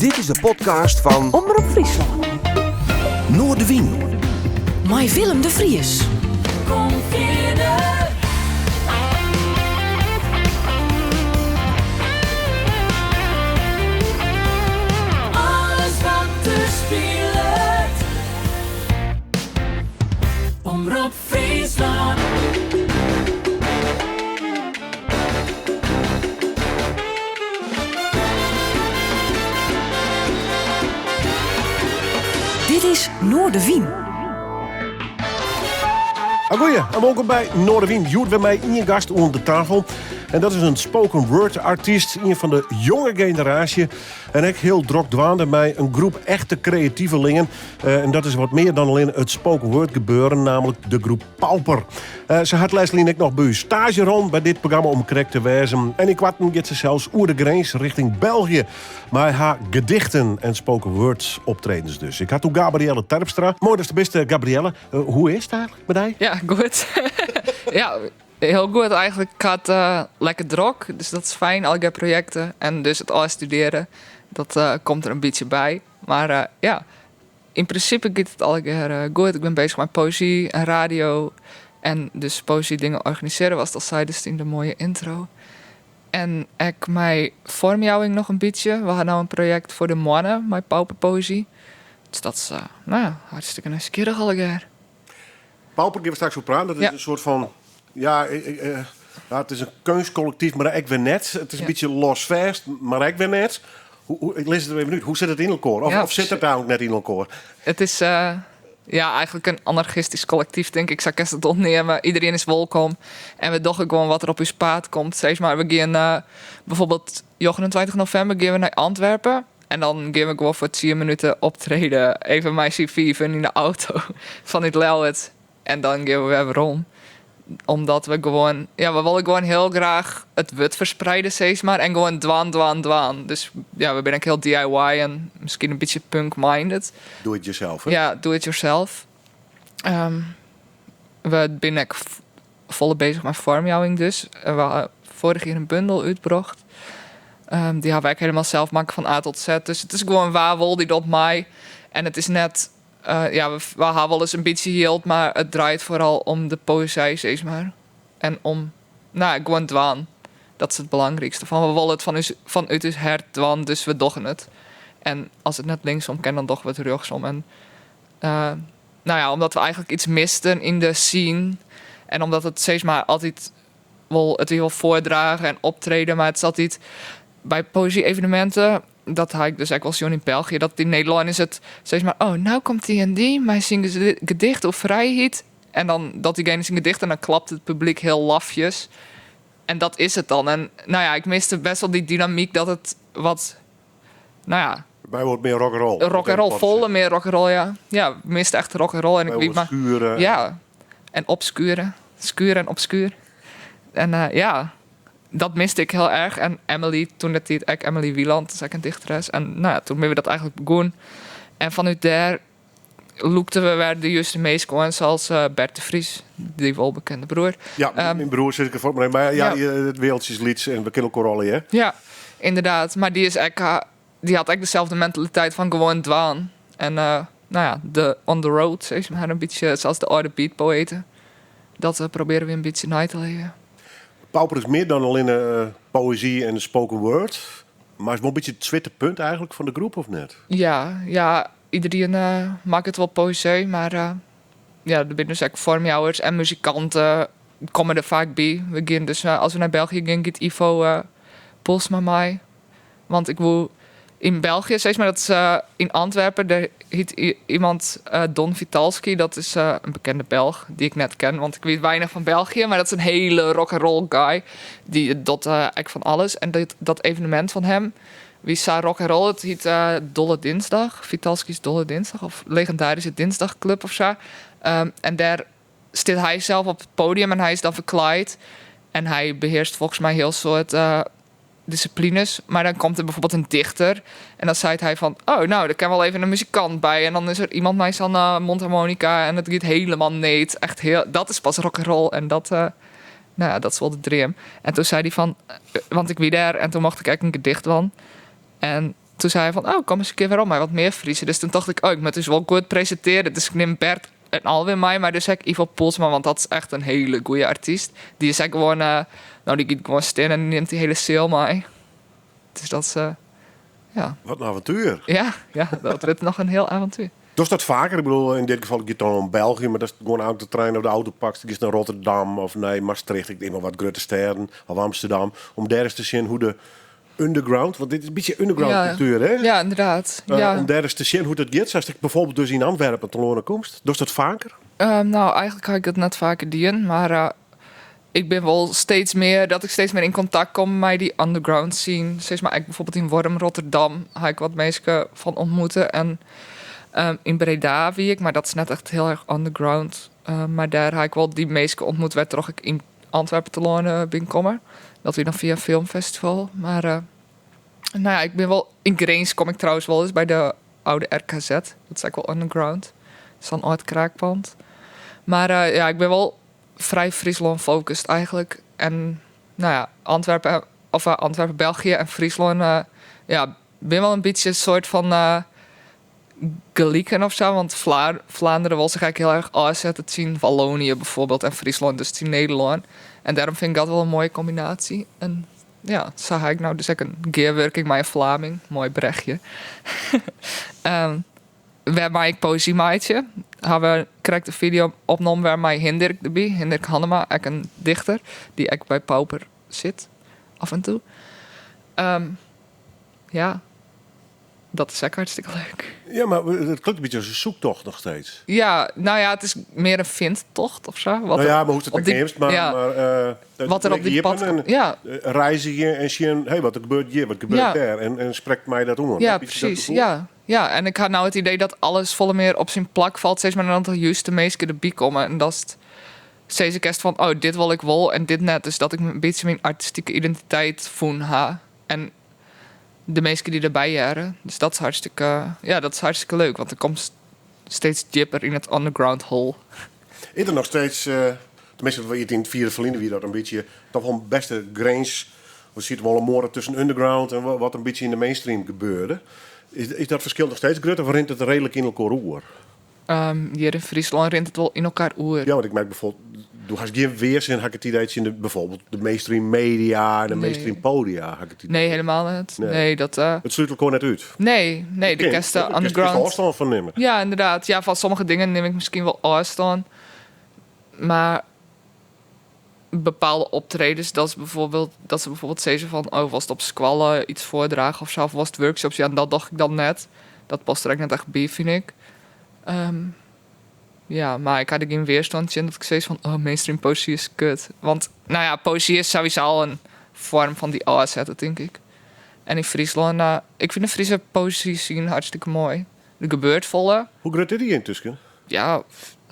Dit is de podcast fan Omrop Fryslân. Noardewyn. Mei Willem de Vries. Kom fierder. Alles wat der spilet. Omrop Fryslân. Dit is Noardewyn. Goeie en wolkom by Noardewyn. Hjoed wer mei ien gast oan de tafel. En dat is in spoken word artyst, ien fan de jonge generaasje. En ek hiel drok dwaande mei in groep echte kreativelingen. Eh, en dat is wat mear dan allinne it spoken word gebeuren, namelijk de groep Pauper. Eh, se hat lêstlyn ek noch by ús staazje rûn by dit programma om krekt te wêzen. En ynkoarten giet se sels oer de grins richting België mei har gedichten en spoken word optredens dus. Ik ha it oer Gabrielle Terpstra. Moai datst der bist, eh, Gabrielle. Hoe is it eigentlik mei dy? Ja, goed. Ja, hiel goed eigentlik. Ik ha it eh, lekker drok, dus dat is fijn. Allegear projekten en dus it ôfstudearjen, dat eh, komt der in bytsje by. Mar eh, ja, yn prinsipe giet it allegear eh, goed. Ik bin beuzich mei poëzy en radio. En dus poëzy dingen organisearje, watst al seidest yn de moaie intro. En ek mei foarmjouwing noch in bytsje. We ha no in projekt foar de moanne mei pauperpoëzy. Dus dat is, eh, nou ja, hartstikke nijsgjirrich allegear. Pauper gean we straks oer praten. Dat is Ja. in soart fan, ja, ja, it is in keunstkollektyf, mar ek wer net. It is in Ja. bytsje los-fêst, mar ek wer net. Hoe, hoe, lis it der even út. Hoe sit it yn elkoar? Of, Ja, of sit it eigentlik net yn elkoar? It is eh, ja, eigentlik in anarchistysk kollektyf, tink ik. Sa kinst it opneame. Iderien is wolkom. En we dogge gewoan wat der op ús paad komt. Sis mar, we gean eh, byfoarbyld 29 novimber gean we nei Antwerpen. En dan gean we gewoan foar 10 minuten optreden. Even mei syn fiven yn de auto fanút Ljouwert. En dan gean we wer werom. Omdat we gewoan, ja, we wolle gewoan hiel graach it wurd ferspreide, sis mar. En gewoan dwaan, dwaan, dwaan. Dus ja, we binne ek hiel DIY en miskien in bytsje punk-minded. Do it yourself, hè? Ja, do it yourself. We binne ek folle beuzich mei foarmjouwing dus. We ha foarich jier in bundel útbrocht. Dy ha we ek hielendal sels makke fan A tot Z. Dus it is gewoan wa wol dy docht mei. En it is net, ja, we ha wolris in bytsje jild, mar it draait foaral om de poëzy, sis mar. En om, no ja, gewoan dwaan. Dat is it belangrykste. Fan we wolle it fan ús, fanút ús hert dwaan, dus we dogge it. En as it net linksom kin, dan dogge we it rjochtsom. En nou ja, omdat we eigentlik iets misten yn de scene. En omdat it sis mar altyd wol, it wie wol foardrage en optreden, mar it is altyd by poëzy-eveneminten, dat ha ik dus ek wol sjoen yn België, dat yn Nederlân is it sis mar, oh, no komt dy en dy mei syn gedicht oer frijheid. En dan docht dygene syn gedicht en dan klapt it publyk hiel lafjes. En dat is it dan. En nou ja, ik miste best wol dy dynamyk dat it wat, nou ja. By wat mear rock and roll. Rock and roll, folle mear rock and roll, ja. Ja, ik miste echt rock and roll. En ik wie mar, Skuren. Ja, en obscure. Skuur en obscuur. En ja, dat miste ik hiel erch. En Emily, toen de tiid ek Emily Wieland, dat is ek in dichteres. En nou ja, toen binne we dat eigentlik begûn. En fanút dêr lûkten we wer de juste minsken oan, sa as Bert de Vries, dy wolbekende broer. Ja, myn broer sit ik derfoar, mar ja, it wereldje is lyts en we kinne elkoar allegear. Ja, ynderdaad. Mar dy is ek, dy hat ek deselde mentaliteit fan gewoan dwaan. En nou ja, de on the road, sis mar, in bytsje sa as de âlde beatpoëten. Dat probearje we in bytsje nei te libjen. Pauper is mear dan allinne poëzy en spoken word. Mar is wol in bytsje it swittepunt eigentlik fan de groep, of net? Ja, ja, iderien makket wol poëzy, mar ja, der binne dus ek foarmjouwers en muzikanten komme der faak by. We gean dus, as we nei België gean, giet Ivo Postma mei. Want ik woe yn België, sis mar, dat is yn Antwerpen, dêr hiet iemand Don Vitalski, dat is in bekende Belch, dy't ik net ken, want ik wit weinich fan België, mar dat is in hiele rock-and-roll guy. Dy docht ek fan alles. En dat evenemint fan him wie sa rock-and-roll, it hiet Dolle Dinsdag, Vitalski's Dolle Dinsdag, of Legendarische Dinsdagclub of sa. En dêr stiet hy sels op it podium en hy is dan ferklaaid. En hy behearst folgens my hiel soad dissiplines. Mar dan komt der byfoarbyld in dichter en dan seit hy fan, oh, no, der kin wol even in muzikant by. En dan is der iemand mei sa'n mondharmonica en it giet hielendal need. Echt hiel, dat is pas rock and roll en dat, nou ja, dat is wol de dream. En toen sei hy fan, want ik wie dêr en toen mocht ik ek in gedicht dwaan. En Toen sei hy fan, oh, kom ris in kear werom mei wat mear Friezen. Dus toen tocht ik, oh, ik moat dus wol goed presintearje. Dus ik nim Bert en Alwin mei, mar dus ek Ivo Poelsma, want dat is echt in hiele goede artyst. Dy is ek gewoan, no, dy giet gewoan stean en dy nimt dy hiele seal mei. Dus dat is, ja. Wat in avontuer. Ja, ja, dat wurdt noch in hiel avontuer. Dochst dat faker? Ik bedoel, yn dit gefal giet it dan om België, mar datst gewoan de trein of de auto pakst, giest nei Rotterdam of nei Maastricht, ik neam mar wat grutte stêden, of Amsterdam, om dêr ris te sjen hoe't de underground, want dit is in bytsje underground kultuer, hè? Ja, ynderdaad. Ja. Om dêr ris te sjen hoe't it giet, sa't ik bygelyks dus yn Antwerpen telâne komst. Dochst dat faker? No, eigentlik ha ik dat net faker dien, mar ik bin wol steeds mear, dat ik steeds mear yn kontakt kom mei dy underground scene. Sis mar, ek bygelyks yn Worm, Rotterdam, ha ik wat minsken fan ûntmoete. En yn Breda wie ik, mar dat is net echt hiel erch underground. Mar dêr ha ik wol dy minsken ûntmoete wêrtroch't ik yn Antwerpen telâne bin kommen. Dat wie dan fia in filmfestival. Mar no ja, ik bin wol yn Grins kom ik trouwens wolris by de oude RKZ. Dat is ek wol underground. Dat is in âld kraakpân. Mar ja, ik bin wol frij Fryslân focust eigentlik. En no ja, Antwerpen, of Antwerpen, België en Fryslân, ja, bin wol in bytsje in soart fan geliken of sa. Want Flaanderen wol sich ek hiel erch ôfsette tsjin Wallonië bygelyks en Fryslân, dus tsjin Nederlân. En dêrom fyn ik dat wol in moaie kombinaasje. En ja, sa ha ik no dus ek in gearwurking mei in Flaming. Moai brechje. Wêrmei ik poëzy meitsje. Ha we krekt in fideo opnommen wer mei Hinderk derby. Hinderk Hannema, ek in dichter, dy't ek by Pauper sit, af en toe. Ja, dat is ek hartstikke leuk. Ja, mar it klinkt in bytsje as in zoektocht noch steeds. Ja, no ja, it is mear in fyntocht of sa. Wat No ja, mar hoe't it op ek dy neamst, mar, mar dat Wat der op dy pad iepen en komt, ja. Reizgje en sjen, hé, wat der gebeurt hjir, wat gebeurt dêr en sprekt my dat oan. Ja, Een bytsje dat presys. gefoel. Ja, en ik ha no it idee dat alles folle mear op syn plak falt, steeds mar dan dat de juste minsken derby komme. En datst sizze kinst fan, oh, dit wol ik wol en dit net. Dus dat ik in bytsje myn artistike identiteit fûn ha. En de minsken dy't derby hearre. Dus dat is hartstikke, ja, dat is hartstikke leuk. Want dan komst steeds djipper yn it underground hole. Is der noch steeds, teminsten yn it fiere ferline wie dat in bytsje toch wol in bêste grins. Der sit wol in muorre tusken underground en wat in bytsje yn de mainstream gebeurde. Is dat ferskil noch steeds grut of rint it reedlik yn elkoar oer? Hjir yn Fryslân rint it wol yn elkoar oer. Ja, want ik merk bygelyks, do hast gjin wearsin, ha ik it idee, tsjin de, bygelyks de mainstream media en de Nee. mainstream podia. Ha ik it idee. Nee, hielendal net. Nee. Nee, dat It slút elkoar net út. Nee, de Kin. kinst de Kinst underground ôfstân fan nimme. Ja, ynderdaad. Ja, fan sommige dingen nim ik miskien wol ôfstân. Mar bepaalde optredens, dat is bygelyks, dat se bygelyks sizze fan, oh, wolst op skoalle yts foardrage of sa, of wolst workshops, ja, dat doch ik dan net. Dat past der ek net echt by, fyn ik. Ja, mar ik ha der gjin wearstân tsjin dat ik sis fan, oh, mainstream poëzy is kut. Want, no ja, poëzy is sowieso al in foarm fan dy ôfsette, tink ik. En yn Fryslân, ik fyn de Fryske poëzy scene hartstikke moai. Der gebeurt folle. Hoe grut is dy yntusken? Ja.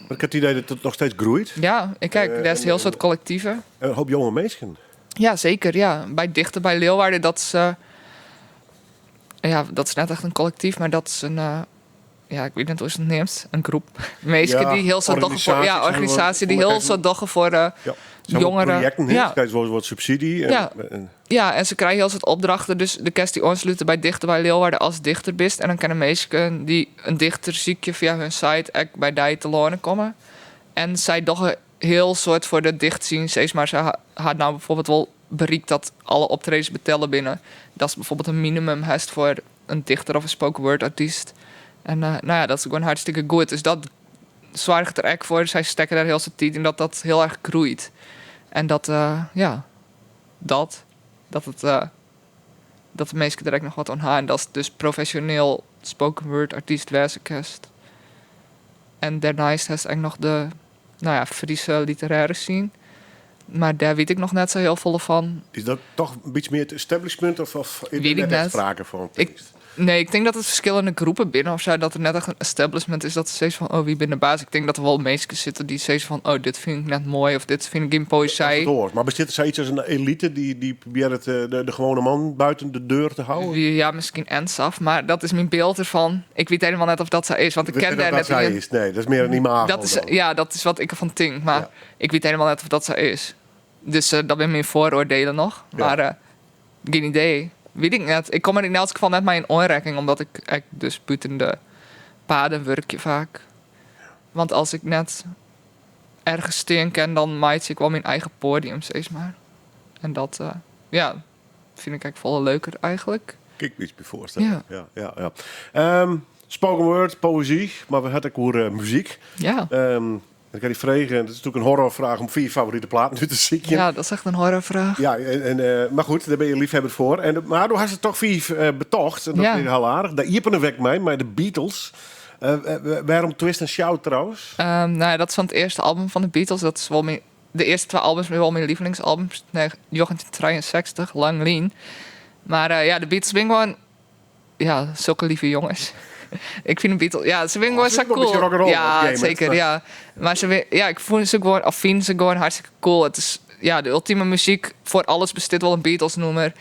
Want ik ha it idee dat it noch steeds groeit. Ja, ik kijk, dêr is hiel soad kollektiven. En in hoop jonge minsken. Ja, seker. Ja. By Dichter by Leeuwarden, dat is, ja, dat is net echt in kollektyf, mar dat is in, ja, ik wit net hoe'tst it neamst, in groep minsken Ja, dy't hiel soad dogge foar, ja, organisaasjes, organisaasje dy't hiel soad dogge foar Ja, se hawwe jongeren. Projekten, hè? Ja. Se krije wol wat subsydzje. En, Ja, en se krije hiel soad opdrachten. Dus do kinst dy oanslute by Dichter by Leeuwarden as dichter bist. En dan kinne minsken dy't in dichter sykje fia harren site ek by dy telâne komme. En sy dogge hiel soad foar de dichtscene, sis mar. Se ha no bygelyks wol berikt dat alle optredens betelle binne. Dat is bygelyks in minimum hast foar in dichter of in spoken word artyst. En no ja, dat is gewoan hartstikke goed. Dus dat soarget der ek foar. Sy stekke dêr hiel soad tiid yn dat dat hiel erch groeit. En dat, ja, dat it, dat de minsken der ek noch wat oan ha. En dat dus profesjoneel spoken word artyst wêze kinst. En dêrneist hast ek noch de, no ja, Fryske literêre scene. Mar dêr wit ik noch net sa hiel folle fan. Is dat dochs in bytsje mear it establishment of is Wit der ik net echt net. sprake fan? Nee, ik tink dat it ferskillende groepen binne of sa. Dat der net echt in establishment is dat se sizze fan, oh, wy binne de baas. Ik tink dat der wol minsken sitte dy't sizze fan, oh, dit fyn ik net moai of dit fyn ik gjin poëzy. Dat is oars. Mar bestiet der sayts as in elite dy't probearret de gewone man bûten de deur te hâlden? Ja, miskien ensaf, mar dat is myn byld derfan. Ik wit hielendal net oft dat sa is, want ik Wit ken net dêr of dat net sa ien. is. Nee, dat is mear in imago Dat is, dan. ja, dat is wat ik derfan tink, mar ik wit hielendal net oft dat sa is. Dus dat binne myn foaroardielen noch, mar gjin idee. Wit ik net. Ik kom der yn elts gefal net mei yn oanrekking, omdat ik ek dus bûten de paden wurkje faak. Want as ik net ergens stean kin, dan meitsje ik wol myn eigen poadium, sis mar. En dat, eh, ja, fyn ik ek folle leuker eigentlik. Kin ik my iets by foarstelle. Ja. Ja. Spoken word, poëzy, mar we ha it ek oer eh, muzyk. Ja. Ik ha dy frege, en dat is natuerlik in horrorfraach om fiif favorite platen út te sykjen. Ja, dat is echt in horrorfraach. Ja, en, eh, mar goed, dêr binne je leafhebber foar. En, mar do hast der toch fiif betocht, en dat Ja. is hiel aardich. Dêr iepene we ek mei, mei de Beatles. Wêrom Twist and Shout trouwens? Nou ja, dat is fan it earste album fan de Beatles. Dat is wol myn, de earste twa albums binne wol myn lievelingsalbums. Nee, 1963, lang lyn. Mar ja, de Beatles binne gewoan ja, sokke leave jonges. Ik fyn de Beatles, ja, se binne Oh, gewoan ze sa binne wol in cool. bytsje rock'n'roll Ja, op een gegeven zeker, moment. ja. Mar se bin, ja, ik fûn se gewoan, of fyn se gewoan hartstikke cool. It is, ja, de ultieme muzyk. Foar alles bestiet wol in Beatles nûmer.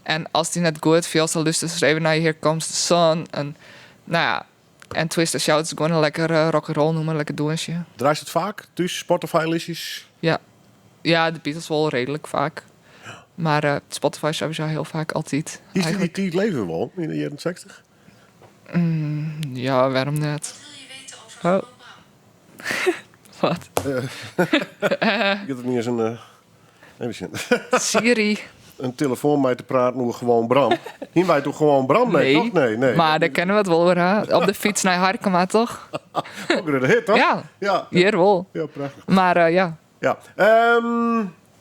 En ast dy net goed fielst, dan lústerst even nei Here Comes the Sun. En, nou ja, en Twist and Shout is gewoan in lekker rock'n'roll nûmer, lekker dûnsje. Draaist it faak thús, Spotify-listjes? Ja. Ja, de Beatles wol reedlik faak. Mar eh, Spotify sowieso hiel faak altyd. Hiest dy Eigentlik. tiid leve wol, yn de jierren 60? Ja, wêrom net? Oh. Wat? Ik it net in, even sjen. Siri. In telefoan mei te praten oer Gewoon Bram. Hiene wy it oer Gewoon Bram? Nee, Nee. toch? Nee, nee. Mar dêr kinne we it wol oer ha. Op de fyts nei Harkema, toch? Ook in de hit, toch? Ja. Ja, Hjir wol. ja prachtich. Mar eh, ja. Ja.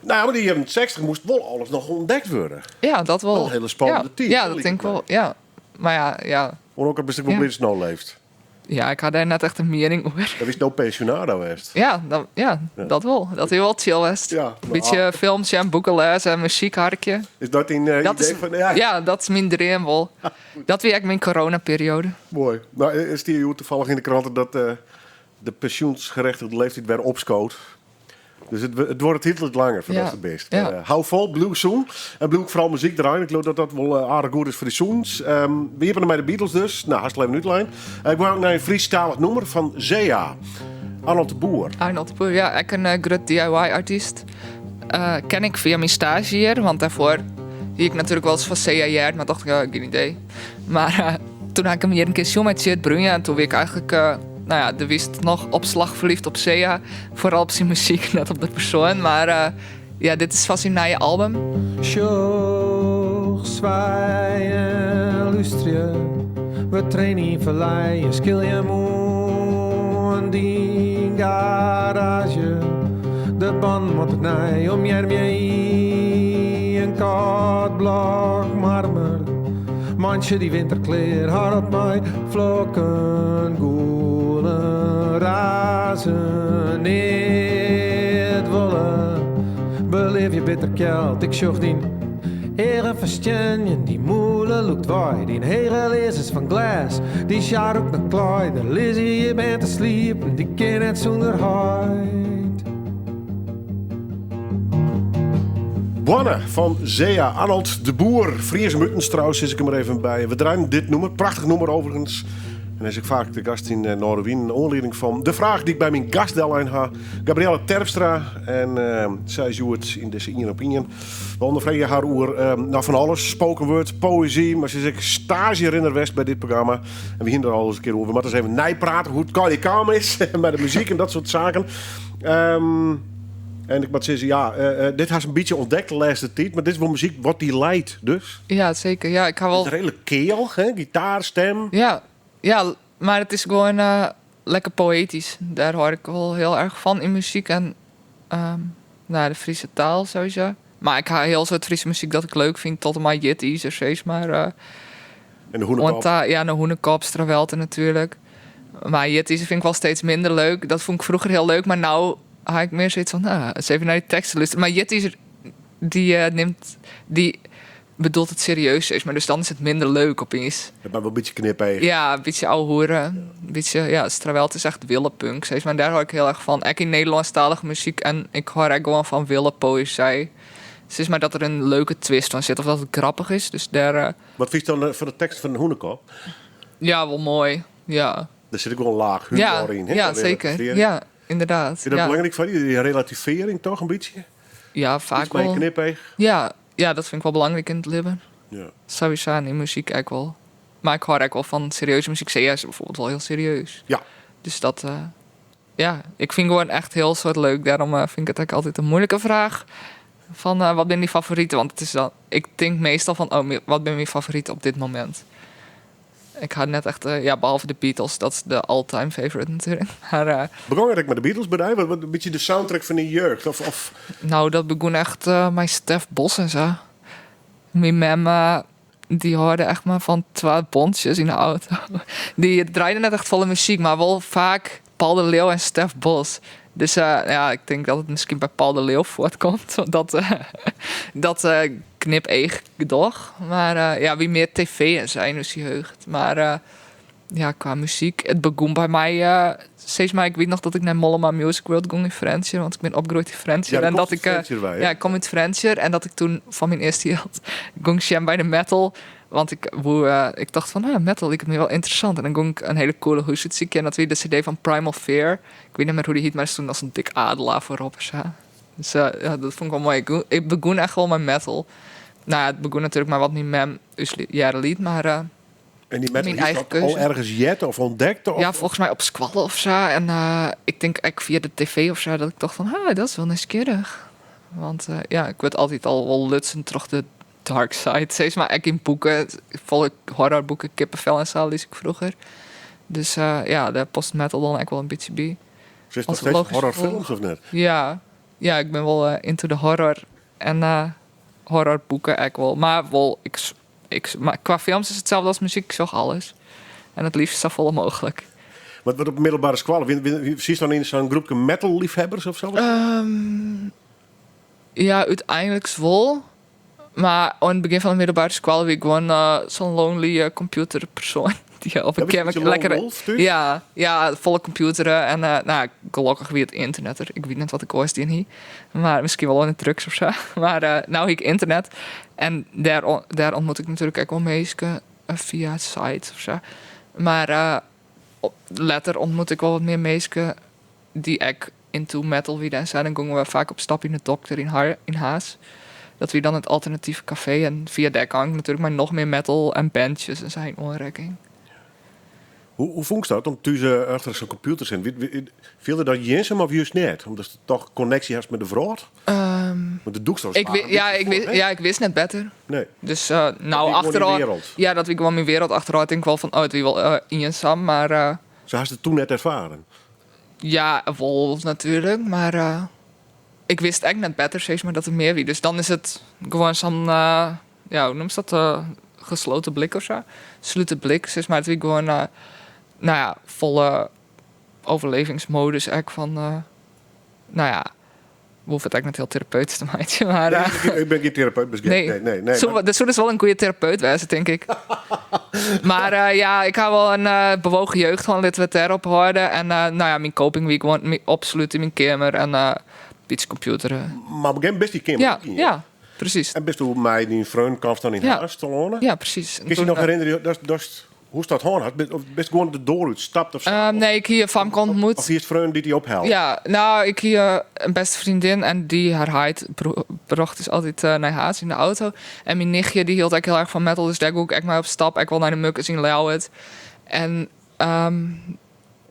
Nou, mar dy jierren 60 moast wol alles noch ûntdekt wurde. Ja, dat wol. Wol in hiele spannende ja. tiid, Ja, hè, dat liket tink ik my. wol. Ja. Mar ja, ja. Want ook al bist ik wol Ja. bliid datst no leefst. Ja, ik ha dêr net echt in miening oer. Dan wiest no pensionado west. Ja, dan, ja, Ja. dat wol. Dat hie wol chill west. Ja, nou. Bytsje films en boeken lêze en muzyk harkje. Is dat dyn Dat idee is, fan... Ja, ja, dat is myn dream wol. Dat wie ek myn coronaperioade. Moai. Nou, is die hjoed tafallich yn de krante dat de pensjoensgerechtigde leeftiid wer opskoot. Dus it duorret hieltyd langer foar Ja. datst der bist. Ja. Hou fol, bliuw sûn. En bliuw ek foaral muzyk draaien. Ik leau dat dat wol aardich goed is foar de sûnens. We iepenen mei de Beatles dus. Nou, hast al even útlein. Ik wol ek nei in Frysktalich nûmer fan Zea. Arnold de Boer. Arnold de Boer, ja, ek in grut DIY-artyst. Ken ik fia myn staazje hjir, want dêrfoar hie ik natuerlik wolris fan Zea heard, mar tocht ik, ja, gjin idee. Mar doe ha ik him hjir in kear sjoen mei Tjeerd Bruinja en doe wie ik eigentlik, nou ja, do witst noch op slach ferliefd op Zea. Foaral op syn muzyk, net op de persoan. Mar ja, dit is fan syn nije album. Sjoch, swaai en lústerje, we traine yn ferlei en skilje moarn dyn garaazje. De band moat nij omearmje yn in kâld blok marmer. Meitsje dy winter klear, hâld op mei flokken, gûlen, razen, neat wolle. Beleef je bitter kjeld, ik sjoch dyn eagen ferstienjen, dyn mûle lûkt wei, dyn hege learzens fan glês, dyn sjaal rûkt nei klaai, der lizze hjir bern te sliepen, dy kinne net sûnder heit. Boarne fan Zea, Arnold de Boer. Fries om utens trouwens, sis ik der mar even by. We draaien dit nûmer, prachtich nûmer overigens. En is ek faak de gast yn Noardewyn. Nei oanlieding fan de fraach dy't ik by myn gast dellein ha. Gabrielle Terpstra. En sy is hjoed yn dizze ien op ien. We ûnderfreegje har oer nou, fan alles. Spoken word, poëzy. Mar se is ek staazjerinner west by dit programma. En we hiene der al ris in kear oer. We moatte ris even neiprate hoe't it allegear kaam is. Mei de muzyk en dat soart saken. En ik moat sizze, ja, dit hast in bytsje ûntdekt de lêste tiid. Mar dit is wol muzyk wat dy leit, dus. Ja, seker. Ja, ik ha wol... Het is redelijk keal, hè? Gitaar, stem. Ja, ja, mar it is gewoan lekker poëtysk. Dêr hâld ik wol hiel erch fan yn muzyk en nou, de Fryske taal sowieso. Mar ik ha hiel soad Fryske muzyk dat ik leuk fyn, tot en mei Jitizer, sis mar. En de Hûnekop. Want ja, de Hûnekop, Strawelte natuerlik. Mar Jitizer fyn ik wol steeds minder leuk. Dat fûn ik froeger hiel leuk, mar no ha ik mear soiets fan, nou, ris even nei de tekst te lústerjen. Mar Jitizer, dy nimt, dy bedoelt it serieus, sis mar. Dus dan is it minder leuk opiens. Dat mar wol in bytsje knipeach. Ja, in bytsje ouwehoere. In bytsje, ja, Strawelte is echt willepunk, sis mar. Dêr hâld ik hiel erch fan. Ek yn Nederlânsktalige muzyk. En ik hâld ek gewoan fan willepoëzy. Sis mar dat der in leuke twist oan sit of dat it grappich is. Dus dêr, Wat fynst dan fan de tekst fan de Hûnekop? Ja, wol moai. Ja. Der sit ek wol in laach humor Ja, yn, hè? ja, Dat seker. relativearring. Ja, ynderdaad. Is dat belangryk foar dy, dy relativearring toch in bytsje? Ja, faak Iets mei in wol. knipeach? Ja, ja, dat fyn ik wol belangryk yn it libben. Ja. Sawiesa en yn muzyk ek wol. Mar ik hâld ek wol fan serieuze muzyk. Sia is bijvoorbeeld wol hiel serieus. Ja. Dus dat, ja, ik fyn gewoan echt hiel soad leuk. Dêrom fyn ik it ek altyd in muoilike fraach fan wat binne dyn favoriten? Want it is dan, ik tink meastal fan, oh, wat binne myn favoriten op dit momint? Ik ha net echt, ja, behalve de Beatles, dat is de all-time favorite natuerlik. Mar, Begûn it ek mei de Beatles by dy? Wat, in bytsje de soundtrack fan dyn jeugd? Of Nou, dat begûn echt mei Stef Bos en sa. Myn mem dy hâlde echt mar fan twa bontsjes yn de auto. Dy draaide net echt folle muzyk, mar wol faak Paul de Leeuw en Stef Bos. Dus ja, ik tink dat it miskien by Paul de Leeuw fuortkomt. Want dat knipeachgedoch. Mar ja, wie mear tv en sa yn ús jeugd. Mar ja, kwa muzyk, it begûn by my, sis mar, ik wit noch dat ik nei Mollema Music World gong yn Frjentsjer, want ik bin opgroeid yn Frjentsjer. Ja, en dat dat ik, Frjentsjer wei, hè? Ja, ik kom út Frjentsjer en dat ik toen fan myn earste jild gong sjen by de metal. Want ik woe, ik tocht fan, ah, metal liket my wol ynteressant. En dan gong ik in hiele coole hoes útsykjen en dat wie de cd fan Primal Fear. Ik wit net mear hoe't dy hiet, mar der stond as in dik adelaar foarop en sa. Dus ja, dat fûn ik wol moai. Ik begûn echt wol mei metal. Nou ja, it begûn natuerlik mei wat myn mem ús hearre liet, mar En dy metal myn hiest eigen dat al keuze. ergens heard of ûntdekt? Of? Ja, folgens my op skoalle of sa. En ik tink ek fia de tv of sa dat ik tocht fan, ha, dat is wol nijsgjirrich. Want ja, ik wurd altyd al wol lutsen troch de dark side, sis mar. Ek yn boeken, folle horrorboeken, kippenvel en sa lies ik froeger. Dus ja, dêr past metal dan ek wol in bytsje by. Sjochst noch Als steeds logisch horrorfilms gevolg. of net? Ja, ja, ik bin wol into de horror en horrorboeken ek wol. Mar wol, ik, mar kwa films is itselde as muzyk, ik sjoch alles. En it leafst safolle mooglik. Wat op middelbere skoalle, sietst dan yn sa'n groepke metal-liefhebbers of sa? Ja, úteinlik wol. Mar oan it begjin fan de middelbere skoalle wie ik gewoan sa'n lonely computerpersoan. Dy't op de Ja, keamer bist in lone lekker wolf thús? Ja, ja, folle computeren. En nou, gelokkich wie it ynternet der. Ik wit net wat ik oars dien hie. Mar miskien wol oan de drugs of sa. Mar no hie ik ynternet. En dêr ûntmoet ik natuerlik ek wol minsken fia sites of sa. Mar letter ûntmoet ik wol wat mear minsken dy't ek into metal wiene en sa. Dan gongen we faak op stap yn de Dokter yn Harns. Dat wie dan it alternative kafee. En fia dêr kaam ik natuerlik mei noch mear metal en bandjes en sa yn oanrekking. Hoe fûnst dat om thús achter sa'n kompjûter te sitten? Fielde dat iensum of just net? Omdatst toch konneksje hast mei de wrâld? Want de dûkst al spaar in bytsje foar, hè? Ja, ik wist net better. Nee. Dus Dat nou, wie gewoan dyn achterôf wereld. Ja, dat wie gewoan myn wereld. Achterôf tink ik wol fan, oh, it wie wol iensum, mar Sa hast it toen net erfaren? Ja, wol natuerlik, mar ik wist ek net better, sis mar, dat der mear wie. Dus dan is it gewoan sa'n, ja, hoe noemst dat? Gesloten blik of sa. Slute blik, sis mar. It wie gewoan, nou ja, folle overlevingsmodus ek fan, nou ja, we hoege it ek net hiel terapeutysk te meitsjen, mar, Nee, ik bin gjin terapeut, dus Nee. nee, nee, nee, maar Der soe dus wol in goede terapeut wêze, tink ik. Mar ja, ik ha wol in bewogen jeugd hân, litte we it dêrop hâlde. En nou ja, myn coping wie gewoan my opslute yn myn keamer en in bytsje computeren. Mar op in gegeven momint bist dy keamer Ja, útgien. ja, presys. En bist mei dyn freon kaamst dan yn Ja. Harns telâne? Ja, presys. En Kinst dy toen, noch herinnerje datst hoe'tst dat hân hast? Of bist gewoan de doar útstapt of sa? Nee, ik hie in famke ûntmoet. Of hiest freonen dy't dy ophellen? Ja, nou, ik hie in bêste freondin en dy har heit brocht ús altyd nei Harns yn de auto. En myn nichtje dy hield ek hiel erch fan metal, dus dêr gie ik ek mei op stap. Ek wol nei de Mukkers yn Ljouwert. En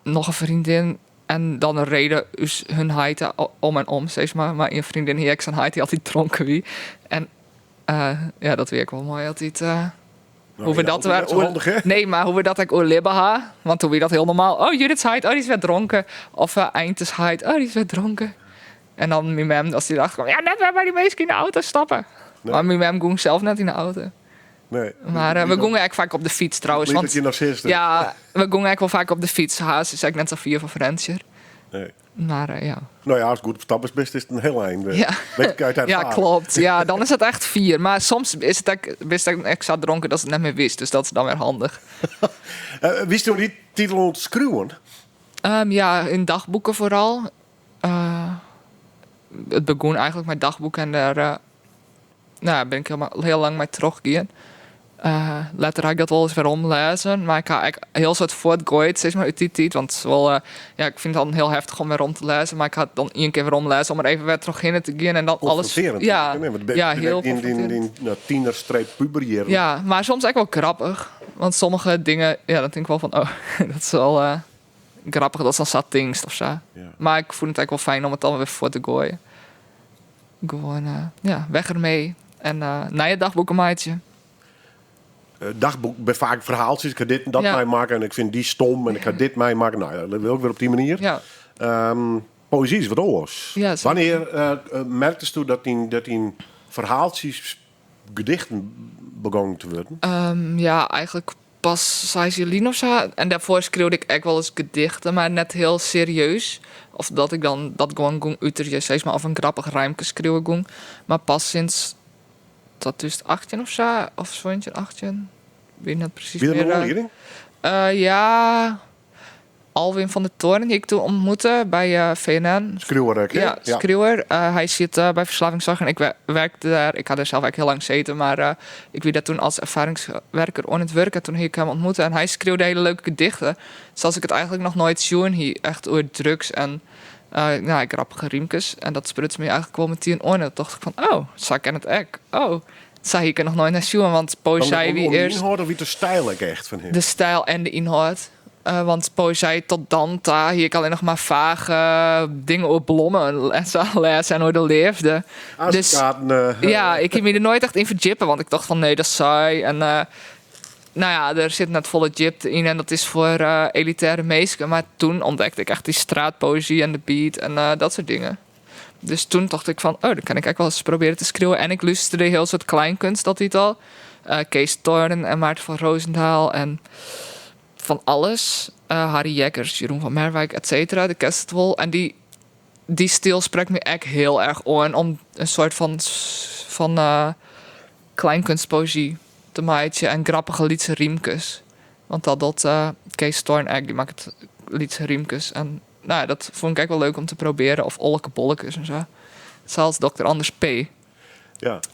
noch in freondin. En dan reden ús hun heiten om en om, sis mar. Mar ien freondin hie ek sa'n heit dy't altyd dronken wie. En ja, dat wie ek wol moai altyd. Nou, Hoe we ja, dat dat is wer net sa handich, hè? Nee, mar hoe we dat ek oerlibbe ha. Want toen wie dat hiel normaal. Oh, Judith's heit, oh, dy is wer dronken. Of Einte's heit, oh, dy is wer dronken. En dan myn mem, as dy erachter kwam, ja, net wer by dy minsken yn de auto stappe. Nee. Mar myn mem gong sels net yn de auto. Nee. Mar we gongen ek faak op de fyts trouwens. Bliid Want dat je noch sitst. Ja, we gongen ek wol faak op de fyts. Harns is ek net sa fier fan Frjentsjer. Nee. Mar ja. Nou ja, ast goed op stap bist, is it in hiel ein. Ja. Weet ik uit Ja, erfaring. klopt. Ja, dan is it echt fier. Mar soms is it ek, bist ek ek sa dronken dat it net mear wist. Dus dat is dan wer handich. Wiest do dy tiid al oan it skriuwen? Ja, yn dagboeken foaral. It begûn eigentlik mei dagboeken en dêr nou, bin ik hiel lang mei trochgien. Eh, letter ha ik dat wolris weromlêzen, mar ik ha ek hiel soad fuortgoaid sis mar út dy tiid, want wol, eh, ja, ik fyn it dan hiel heftich om werom te lêzen, mar ik ha it dan ien kear weromlêzen om der even wer trochhinne te gean en dan alles. Konfronterend. Ja, Nee, want ja, hiel in dyn, konfronterend. dyn nou, tiener-streep puberjierren. Ja, mar soms ek wol grappich, want sommige dingen, ja, dan tink ik wol fan, oh, dat is wol eh, grappich dat dan sa tinkst of sa. Ja. Mar ik fûn it ek wol fijn om it dan wer fuort te goaien. Gewoan, eh, ja, weg ermee. En eh, nije dagboeken meitsje. Dagboek by faak ferhaaltsjes. Ik ha dit en dat Ja. meimakke en ik fyn dy stom en ik ha dit meimakke. Nou ja, dat wil ik wer op dy manier. Ja. Poëzy is wat oars. Ja, zeker. Wannear merktest dat dyn ferhaaltsjes gedichten begongen te wurden? Ja, eigentlik pas seis jier lyn of sa. En dêrfoar skreau ik ek wolris gedichten, mar net hiel serieus. Of dat ik dan dat gewoan gong uterje, sis mar, of in grappich rymke skriuwe gong. Mar pas sinds 2018 of sa, of 17, 18, wit net presys Wie der in mear. oanlieding? Ja, Alwin van der Toorn, dy't ik doe ontmoette by VNN. Skriuwer ek, hè? Ja, skriuwer. Hy sit by Verslavingszorg en ik werkte dêr. Ik ha dêr sels ek hiel lang sitten, mar ik wie dêr doe as erfaringswerker oan it wurk en doe hie ik him ontmoete en hy skreau hiele leuke gedichten. Sa't ik it eigentlik noch noait sjoen hie, echt oer drugs en nou, grappige rymkes. En dat spruts my eigentlik wol metien oan. En doe tocht ik fan, oh, sa kin it ek. Oh, sa hie ik der noch noait nei sjoen, want poëzy Om wie de earst ynhâld of wie de styl ek echt fan him? De styl en de ynhâld. Want poëzy tot dan ta hie ik allinnich mar fage dingen oer blommen en sa lêzen en oer de leafde. Dus Aanskaarten, ja, ik hie my der noait echt yn ferdjippe, want ik tocht fan nee, dat is saai. En nou ja, der sit net folle djipte yn en dat is foar elitêre minsken. Mar doe ûntdekte ik echt dy straatpoëzy en de beat en dat soart dingen. Dus doe tocht ik fan, oh, dan kin ik ek wolris probearje te skriuwen. En ik lústerde hiel soad kleinkunst altyd al. Kees Torn en Maarten van Roosendaal en fan alles. Harry Jekkers, Jeroen van Merwijk, et cetera. Do kenst it wol. En dy styl sprekt my ek hiel erch oan om in soart fan kleinkunstpoëzy te meitsjen en grappige lytse rymkes. Want dat docht Kees Torn ek, dy makket lytse rymkes. En nou ja, dat fûn ik ek wol leuk om te probearjen. Of Olleke Bollekes en sa. Sa as Dr. Anders P.